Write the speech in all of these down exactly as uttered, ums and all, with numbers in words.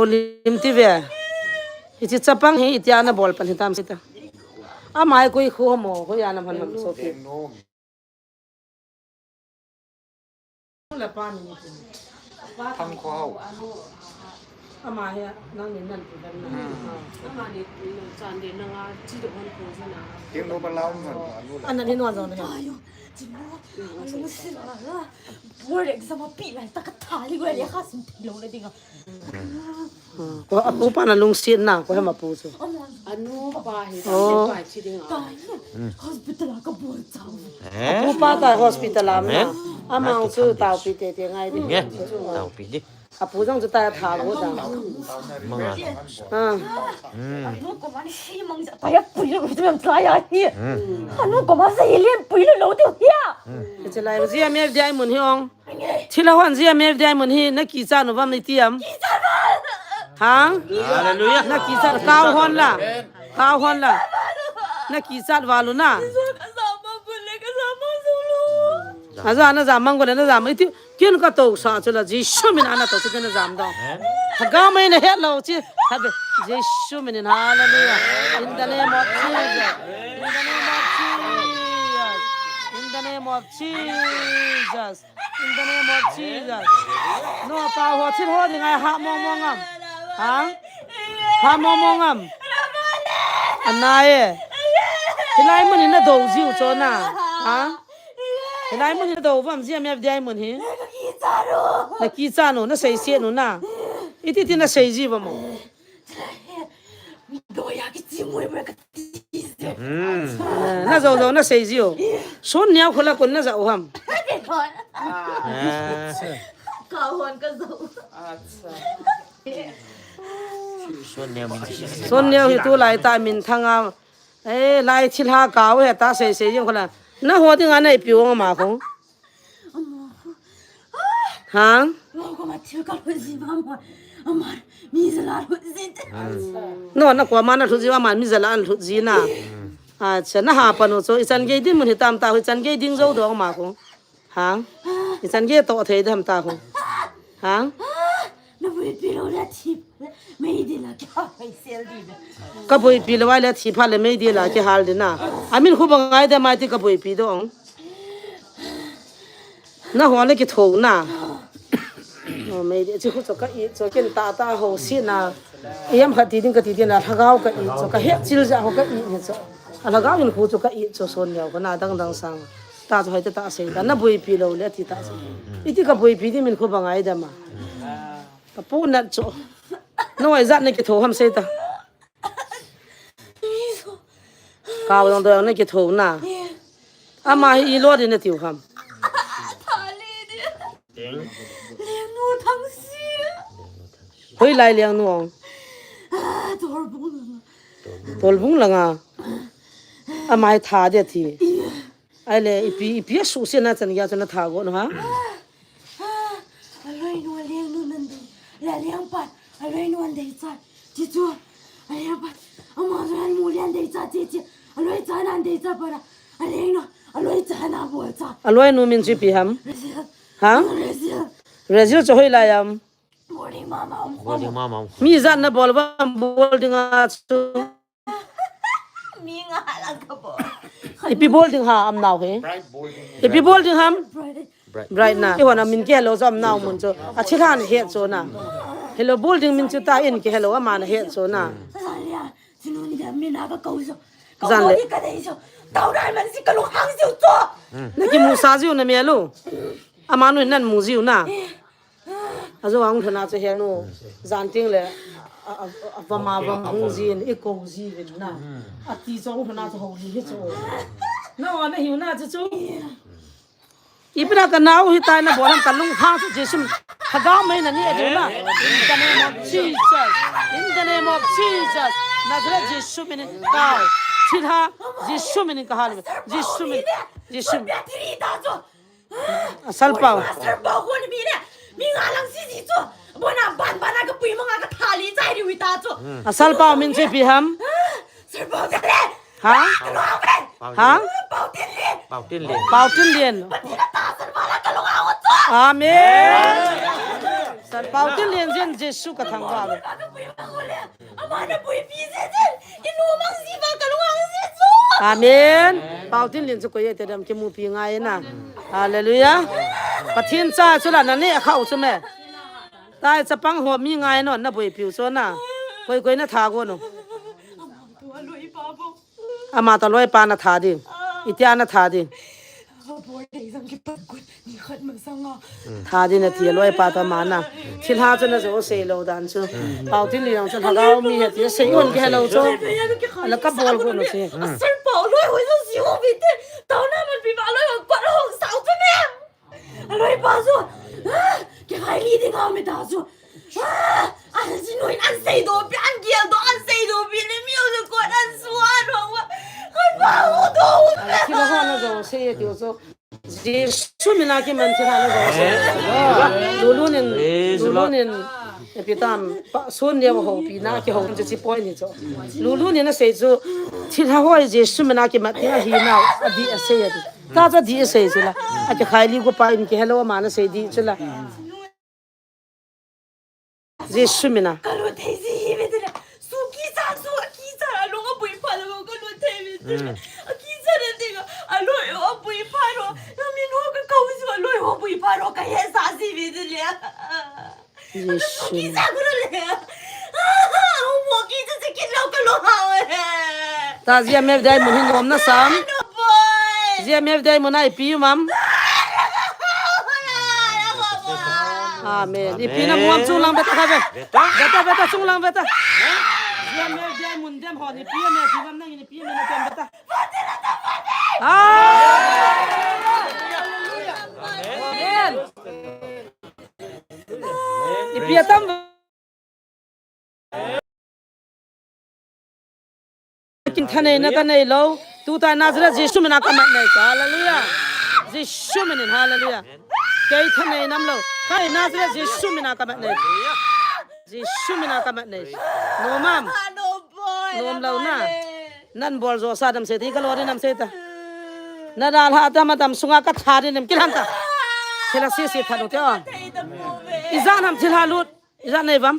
Lim ti ve. Hichi chapang hi itia na bol pan hitam sita. Amai koi khu mo, koi ana man man so ki. La pa ni. Thang kho hau. Ama he nang ni nan pu dan na. Hmm. Ama ni chan de na nga chi do hon ko na. Ting no ba lau man ba lu la. Ana ni no zong de. Ayo, chi no. Ayo, si la la. Board exam a pi lai ta ka tha li go le kha sim thi lo le ding a. Hmm. Ko apu pa na lungsiat na ko hema pu chu. Anu pa hi. Oh. Pa chi ding a. Hospital a ka bol chau. Eh? Apu pa ta hospital a na. Amang chu tau pi te te ngai di. Nge. Tau pi di. Apu jong chu ta tha go da. Manga. Ah. Hmm. Anu ko man si mang ja pa ya pu yo tu ya hi. Hmm. Anu ko man sa ilian pu lo lo tu ya. Hmm. Che lai ji a me dai mun hi ong. Thilha hon ji a me dai mun hi na kicha nu vam ni tiam. Hang? Hallelujah. Na kicha kau hon la. Kau hon la. Na kicha valu na. Aza na jam mang go le na jam iti kin ka to sa chu la Jesu min ana to chu na jam dong. Thagau mai na het lo chi. Habe Jesu min in hallelujah. In the name of Jesus. In the name of Jesus. In the name of Jesus. In the name of Jesus. No, pa ho thil ho ding ai ha mong mong am. Ha? Ha mong mong am. Ana e. Hilai mun in na do jiu cho na. Ha? Hilai mun in na do vam ji a me dai mun hi. Na kicha nu, na sei se nu na. Iti ti na sei ji va mo. Doya ki chi mui mui ka ti se. Hmm. Na zo zo na sei ji o. Sun niau khola kun na za u ham. Ka hon ka zo. Acha. Sun niau min. Sun niau hi tu lai ta min thanga. Eh, lai thilha kau he ta sei sei jing khola. Na ho ding a na ipi ong ma ko. Hang? No, na ko ma na lhuji va ma mi jala an lhuji na. Acha, na ha pa no cho, ichan gei din mun hitam ta, ichan gei ding jo dong ma ko. Hang? Ichan gei to thei dam ta ko. Hang? Na vui pi lo na thi. Mei di la ki ha, mei sel di na. Ka boipi le vai le thi pha le mei di la ki hal di na. Amin khu ba ngai de mai ti ka boipi dong. Na ho le ki tho na. O mei di chi khu cho ka i cho ken ta ta ho si na. Yam kha ti ding ka ti di na lhagao ka i cho ka he chil ja ho ka i ni cho. A lhagao in khu cho ka i cho son yau ka na dang dang sang. Ta cho hai ta ta sei ta na boipi lo le ti ta cho. Iti ka boipi di min khu ba ngai de ma. Ka pu nat cho. Noi jat na ki tho ham sei ta. Kau dong dong na ki tho na. Ama hi i lo di na tiu ham. Hoi lai liang nu ong. Tolbung langa. Ama hi tha de thi. Ai le, ipi, ipi a su se na chan ya chu na tha go no ha. A loi nu, a leng nu nan dei. La leng pat, a loi nu an dei cha. Chi chu, a leng pat, ama loi an mu le an dei cha, chi chi. A loi cha na an dei cha para. A leng nu, a loi cha na bol cha. A loi nu min chu ipi ham? Brazil. Ha? Brazil. Brazil chu hoi lai am. Boarding mama um. Boarding mama um. Mi jan na bol va boarding a chu. Mi nga la ka bol. Ipi boarding ha am nau he. Ipi boarding ham. Bright na. I wana min ke lo jam nau mun chu. A thilhan he chu na. Hello boarding min chu ta in ke hello ama na he chu na. Jan le. Ka dei chu. Tau dai man si ka lu hang jiu chu. Na ki mu sa jiu na me lo. Ama nu nan mu jiu na. A zo ang thana chu he nu. Jan ting le. A, a, a, va ma va hung jin, i ko ji vin na. A ti chu ang thana chu ho li hi chu. Na wa na hiu na chu chu. Ipi na ka nau hi tai na bolam ka lung hang chu Jesu. Ka ga mai na ni a diu na. In the name of Jesus. In the name of Jesus. Nazareth Jesu min in ka. Thilha Jesu min in ka hal. Jesu min. Jesu. Asal pau. Asal pau ko ni mi ne. Mi nga lang si si chu. Bona ban ban ka pui manga ka thali chai ri wi ta chu. Asal pau min chu ipi ham. Sir pau ka le. Ha? Ka lo pen. Ha? Pau tin lin. Pau tin lin. Pau tin lin. Pati na ta sir pau la ka lo nga chu. Amen. Sir Pau Tin Lin jin Jesu ka thangvah ve. Amen. Pau Tin Lin chu koi e ti dem kimupi ngai na. Hallelujah. Pathen cha chu la na ne khau chu me. Tai chapang ho mi ngai non na boipiu chu na. Koi koi na tha go no. Ama ta loipa na tha ding. Itia na tha ding. Tha ding na ti loipa ta ma na. Thilha chu na jo sei lou dan chu. Pau Tin Lin chu lhagao mi he ti sei un ke lou chu. Ala ka bol ko no chu. Asal pau loi hoi jo si ho bi te. Tau na man pi ba loi hoi pa hoi sau tu ne. Aloi pa chu. Ke khai li ding a me ta chu. An si noi an sei do pi an gial do an sei do pi le mi o ko an su an ho. Kan pa ho do. Ala thilha ho na jo sei ti chu. Jesu mina kiman thilha na jo sei. Lulu nin, Lulu nin. Epi tam pa sun ne ho pi na ki ho chu chi poi ni chu. Lulu nin na sei chu. Thilha ho Jesu mina kiman thilha hi na a di a sei a di. Ta cha di a sei chu la. A ki khai li ko pa in ki hello ma na sei di chu la. Jesu mina. Ka lo thei ji hi ve te le. Su ki sa, su ki sa, a lo ka bui pha lo ka lo thei ve te le. A ki sa le te ka, a lo yo bui pha lo. Na mi no ka kau su a lo yo bui pha lo ka he sa ji ve te le. Jesu mina. Ki sa ku le. Ah, mo ki sa se ki lo ka lo ha we. Ta ji a me dai mun hin om na sam. Ji a me dai mun ai pi mam. Amen. Ipi na muam chung lang beta kha ve. Beta, beta chung lang beta. Ji a me dai mun dem ho ni pi me pi mam na ni pi me na tem beta. Amen. Ipi atam Kin thanei na ka nei lo. Tuta Nazareth Jesu mina ka mat nei. Hallelujah. Jesu mina, hallelujah. Kei thanei nam lo. Kai Nazareth Jesu mina ka mat nei. Jesu mina ka mat nei. No mam. Nom lo na. Nan bol jo sa dam se ti ka lo ri nam se ta. Na dal ha ta ma dam sunga ka tha ri nem kilan ta. Thila si si tha lo te o. Ija nam thila lut. Ijat nei vam.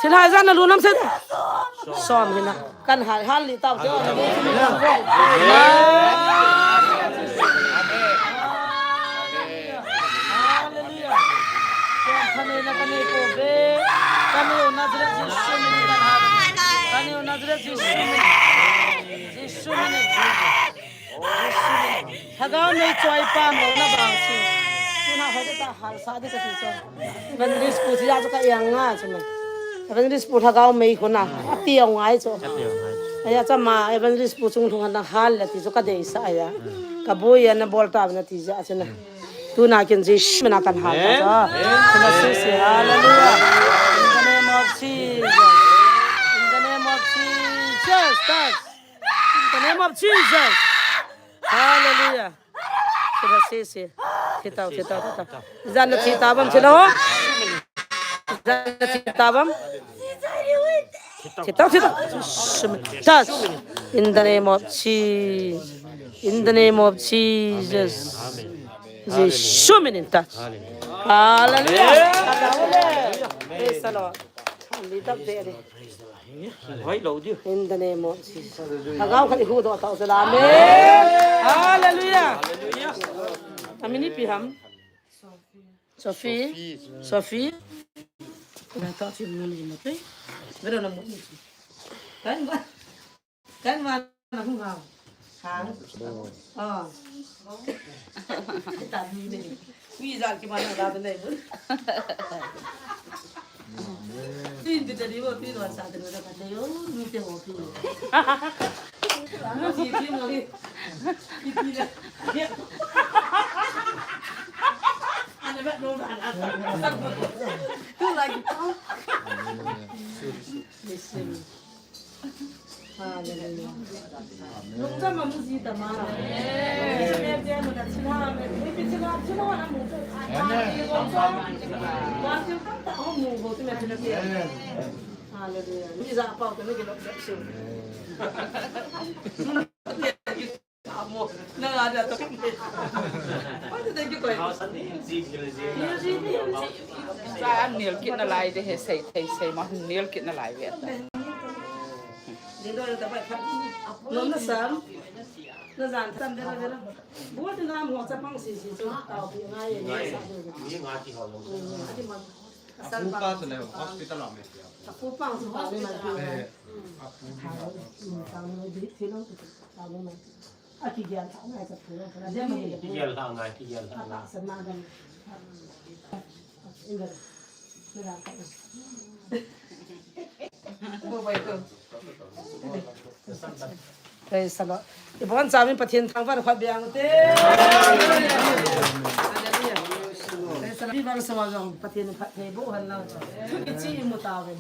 Thilha ijat na lu nam se. Som hina. Kan hal hal li tau te. Hallelujah. Kan thane na kan nei ko be. Kan nei o Nazareth Jesu min kan hal. Kan nei o Nazareth Jesu min. Jesu min. Lhagao mei choi pam lou na bang si. Tuna hoitah a hal sa ding kati chu. Evangelist pu chu ja chu ka iang ngai chu mai. Evangelist pu lhagao mei khuna. Ati ang ngai chu. Aya chama Evangelist pu chung thung han hal la ti chu ka deisah aya. Ka boi ana bol ta na ti ja chu na. Tuna kin Jesu mina kan hal ta chu. Tuna si si hallelujah. In the name of Jesus. In the name of Jesus. Touch. In the name of Jesus. Hallelujah. Thila si si. Thitau, thitau, thitau. Jan na thitau bam thila ho. Jan na thitau bam. Thitau, thitau. Touch. In the name of Jesus. In the name of Jesus. Jesu min in touch. Hallelujah. Praise the Lord. Praise the Lord. Hoi lo diu. In the name of Jesus. Lhagao khat i huhdoh tau chu la. Amen. Hallelujah. Amen. Ipi ham? Sophie. Sophie. Na ta chi mun ni ma pe. Vero na mun ni. Kan va. Kan va na hu ha. Ha. Ah. Ta ni ni. Ui, jal ki mana da ne. Tin ti tadi wo, tin wa sa tadi wa, kate yo, ni te wo, tin. Mo ji ti mo ni. Ti ti le. Ana ba no ba na. Tu lagi. Listen. Hallelujah. Lungdam a mu ji ta ma. Amen. Hallelujah. Ni ja pau te ni ki lok lok su. Na ga da to. What did they give Cha an nel kit nalai de he, sei thei sei ma nel kit nalai ve ta. Nom na sam. Na jan tam de la de la. Bo de nam ho cha pang si si chu. Tao pi ngai ye. Ngai. Ni ngai ti ho lo. Ati ma. Apu pa chu le hospital a me. Apu pa chu pa ni ma. Eh, apu ni ma. Tao ni ma di thi lo. Tao ni ma. A kigel thah ngai cha phu lo. Kigel thah ngai, kigel thah ngai. Sa ma dam. Inga. Inga. Bo bai ko. Praise the Lord. Ibon chamin Pathen thangvah khat biang te. Hallelujah. Praise the Lord. Ibon sa jong Pathen phatthei boh hen lang. Thu kichi imu tauvin.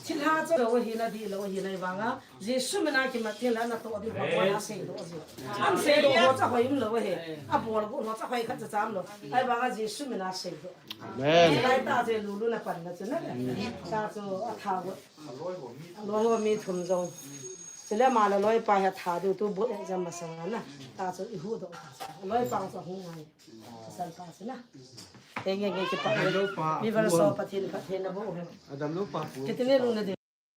Thilha cha lo hi na di lo hi na vanga. Jesu mina kimat thil la natoh ding ho, ho na seidoh ji. An seidoh ho cha hoi um lou ahi. Abol gu ho cha hoi khat cha cham lou. Ahivanga Jesu mina seidoh. Amen. Lai ta je lulu na pan na chu na. Ta chu atha gu. Aloi ho mi thum jong. Chule ama le loipa hi atha diu tu board exam masang na. Ta chu ihuhdoh. Loipa chu hung ngai. Pasal pa chu na. Henge nge kipa. Adam loipa. Mi val so Pathen phatthei na boh hen. Adam loipa pu. Kiti ne lung na de.